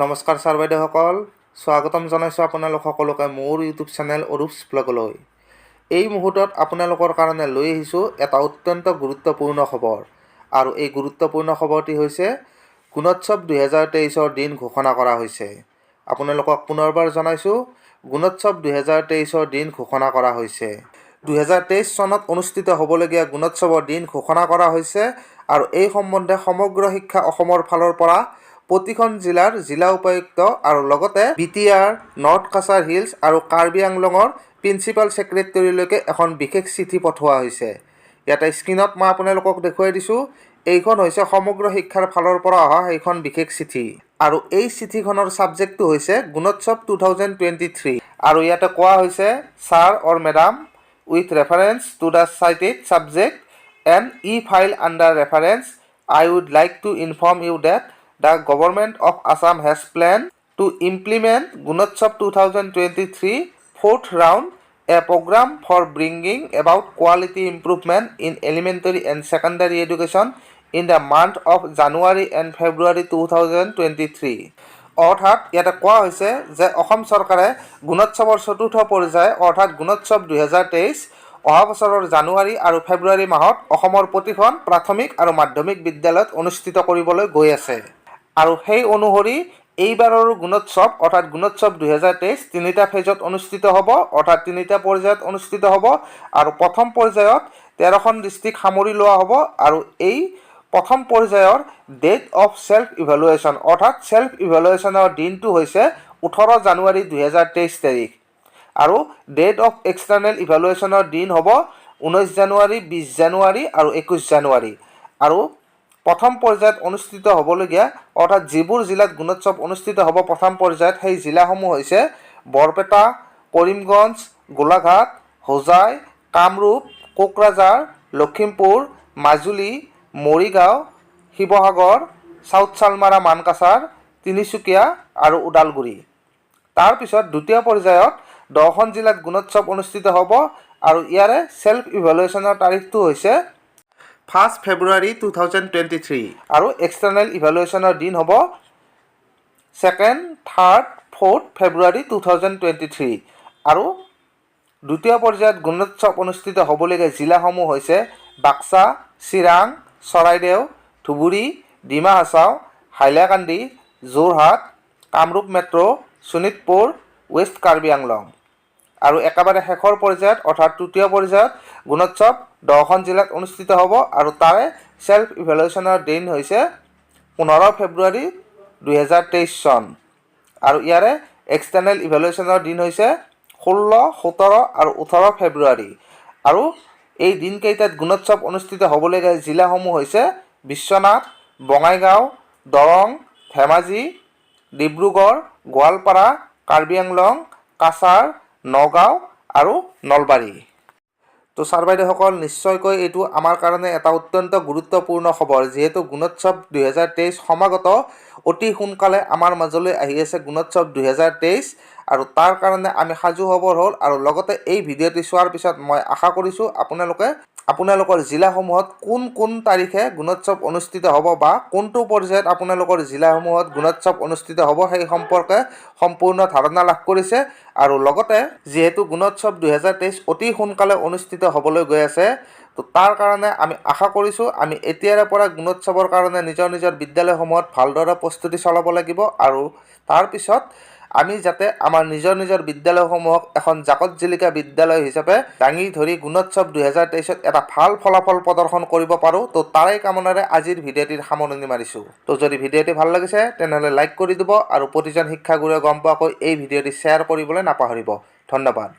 নমস্কাৰ ছাৰ বাইদেউসকল, স্বাগতম জনাইছোঁ আপোনালোক সকলোকে মোৰ ইউটিউব চেনেল অৰূপছ ব্লগলৈ। এই মুহূৰ্তত আপোনালোকৰ কাৰণে লৈ আহিছোঁ এটা অত্যন্ত গুৰুত্বপূৰ্ণ খবৰ আৰু এই গুৰুত্বপূৰ্ণ খবৰটি হৈছে গুণোৎসৱ 2023ৰ দিন ঘোষণা কৰা হৈছে। আপোনালোকক পুনৰবাৰ জনাইছোঁ, গুণোৎসৱ 2023ৰ দিন ঘোষণা কৰা হৈছে। 2023 চনত অনুষ্ঠিত হ'বলগীয়া গুণোৎসৱৰ দিন ঘোষণা কৰা হৈছে আৰু এই সম্বন্ধে সমগ্ৰ শিক্ষা অসমৰ ফালৰ পৰা প্ৰতিখন জিলাৰ জিলা উপায়ুক্ত আৰু লগতে বিটিআৰ, নৰ্থ কাছাৰ হিলছ আৰু কাৰ্বি আংলঙৰ প্ৰিন্সিপাল ছেক্ৰেটেৰীলৈকে এখন বিশেষ চিঠি পঠোৱা হৈছে। ইয়াতে স্ক্ৰীণত মই আপোনালোকক দেখুৱাই দিছোঁ, এইখন হৈছে সমগ্ৰ শিক্ষাৰ ফালৰ পৰা অহা সেইখন বিশেষ চিঠি আৰু এই চিঠিখনৰ ছাবজেক্টটো হৈছে গুণোৎসৱ 2023। আৰু ইয়াতে কোৱা হৈছে, "Sir or Madam, with reference to the cited subject and e file under reference, I would like to inform you that the Government of Assam has plan to implement Gunotsav 2023 fourth round, a program for bringing about quality improvement in elementary and secondary education, in the month of January and February 2023." অৰ্থাৎ ইয়াতে কোৱা হৈছে যে অসম চৰকাৰে গুণোৎসৱৰ চতুৰ্থ পৰ্যায়, অৰ্থাৎ গুণোৎসৱ 2023 অহা বছৰৰ জানুৱাৰী আৰু ফেব্ৰুৱাৰী মাহত অসমৰ প্ৰতিখন প্ৰাথমিক আৰু মাধ্যমিক বিদ্যালয়ত অনুষ্ঠিত কৰিবলৈ গৈ আছে। আৰু সেই অনুসৰি এইবাৰৰো গুণোৎসৱ, অৰ্থাৎ গুণোৎসৱ 2023 তিনিটা ফেজত অনুষ্ঠিত হ'ব, অৰ্থাৎ তিনিটা পৰ্যায়ত অনুষ্ঠিত হ'ব। আৰু প্ৰথম পৰ্যায়ত 13খন ডিষ্ট্ৰিক্ট সামৰি লোৱা হ'ব। আৰু এই প্ৰথম পৰ্যায়ৰ ডেট অফ চেল্ফ ইভেলুৱেশ্যন, অৰ্থাৎ চেল্ফ ইভেলুৱেশ্যনৰ দিনটো হৈছে 18 জানুৱাৰী 2023 তাৰিখ আৰু ডেট অফ এক্সটাৰ্নেল ইভেলুৱেশ্যনৰ দিন হ'ব 19 জানুৱাৰী, 20 জানুৱাৰী আৰু 21 জানুৱাৰী। আৰু প্ৰথম পৰ্যায়ত অনুষ্ঠিত হ'বলগীয়া, অৰ্থাৎ যিবোৰ জিলাত গুণোৎসৱ অনুষ্ঠিত হ'ব প্ৰথম পৰ্যায়ত, সেই জিলাসমূহ হৈছে বৰপেটা, কৰিমগঞ্জ, গোলাঘাট, হোজাই, কামৰূপ, কোকৰাঝাৰ, লখিমপুৰ, মাজুলী, মৰিগাঁও, শিৱসাগৰ, চাউথ চালমাৰা মানকাছাৰ, তিনিচুকীয়া আৰু ওদালগুৰি। তাৰপিছত দ্বিতীয় পৰ্যায়ত 10খন জিলাত গুণোৎসৱ অনুষ্ঠিত হ'ব আৰু ইয়াৰে চেল্ফ ইভেলুৱেশ্যনৰ তাৰিখটো হৈছে 1 February 2023 আৰু এক্সটাৰ্নেল ইভেলুৱেশ্যনৰ দিন হ'ব 2, 3, 4 February 2023। আৰু দ্বিতীয় পৰ্যায়ত গুণোৎসৱ অনুষ্ঠিত হ'বলগীয়া জিলাসমূহ হৈছে বাক্সা, চিৰাং, চৰাইদেউ, ধুবুৰী, ডিমা হাছাও, হাইলাকান্দি, যোৰহাট, কামৰূপ মেট্ৰ', শোণিতপুৰ, ৱেষ্ট কাৰ্বি আংলং। আৰু একেবাৰে শেষৰ পৰ্যায়ত, অৰ্থাৎ তৃতীয় পৰ্যায়ত গুণোৎসৱ 10খন জিলাত অনুষ্ঠিত হ'ব আৰু তাৰে চেল্ফ ইভেলুৱেশ্যনৰ দিন হৈছে 15 ফেব্ৰুৱাৰী 2023 চন আৰু ইয়াৰে এক্সটাৰ্নেল ইভেলুৱেশ্যনৰ দিন হৈছে 16, 17 আৰু 18 ফেব্ৰুৱাৰী। আৰু এই দিনকেইটাত গুণোৎসৱ অনুষ্ঠিত হ'বলগীয়া জিলাসমূহ হৈছে বিশ্বনাথ, বঙাইগাঁও, দৰং, ধেমাজি, ডিব্ৰুগড়, গোৱালপাৰা, কাৰ্বি আংলং, কাছাৰ, নগাঁও আৰু নলবাৰী। তো ছাৰ বাইদেউসকল, নিশ্চয়কৈ এইটো আমাৰ কাৰণে এটা অত্যন্ত গুৰুত্বপূৰ্ণ খবৰ, যিহেতু গুণোৎসৱ 2023 সমাগত। অতি সোনকালে আমাৰ মাজলৈ আহি আছে গুণোৎসৱ 2023 আৰু তাৰ কাৰণে আমি সাজু হ'বৰ হ'ল। আৰু লগতে এই ভিডিঅ'টি চোৱাৰ পিছত মই আশা কৰিছোঁ, আপোনালোকে আপোনালোকৰ জিলাসমূহত কোন কোন তাৰিখে গুণোৎসৱ অনুষ্ঠিত হ'ব বা কোনটো পৰ্যায়ত আপোনালোকৰ জিলাসমূহত গুণোৎসৱ অনুষ্ঠিত হ'ব, সেই সম্পৰ্কে সম্পূৰ্ণ ধাৰণা লাভ কৰিছে। আৰু লগতে যিহেতু গুণোৎসৱ 2023 অতি সোনকালে অনুষ্ঠিত হ'বলৈ গৈ আছে, তো তাৰ কাৰণে আমি আশা কৰিছোঁ, আমি এতিয়াৰে পৰা গুণোৎসৱৰ কাৰণে নিজৰ নিজৰ বিদ্যালয়সমূহত ভালদৰে প্ৰস্তুতি চলাব লাগিব। আৰু তাৰপিছত আমি যাতে আমাৰ নিজৰ নিজৰ বিদ্যালয়সমূহক এখন জাকত জিলিকা বিদ্যালয় হিচাপে দাঙি ধৰি গুণোৎসৱ 2023ত এটা ভাল ফলাফল প্ৰদৰ্শন কৰিব পাৰোঁ, তো তাৰে কামনাৰে আজিৰ ভিডিঅ'টিৰ সামৰণি মাৰিছোঁ। তো যদি ভিডিঅ'টি ভাল লাগিছে, তেনেহ'লে লাইক কৰি দিব আৰু প্ৰতিজন শিক্ষাগুৰুৱে গম পোৱাকৈ এই ভিডিঅ'টি শ্বেয়াৰ কৰিবলৈ নাপাহৰিব। ধন্যবাদ।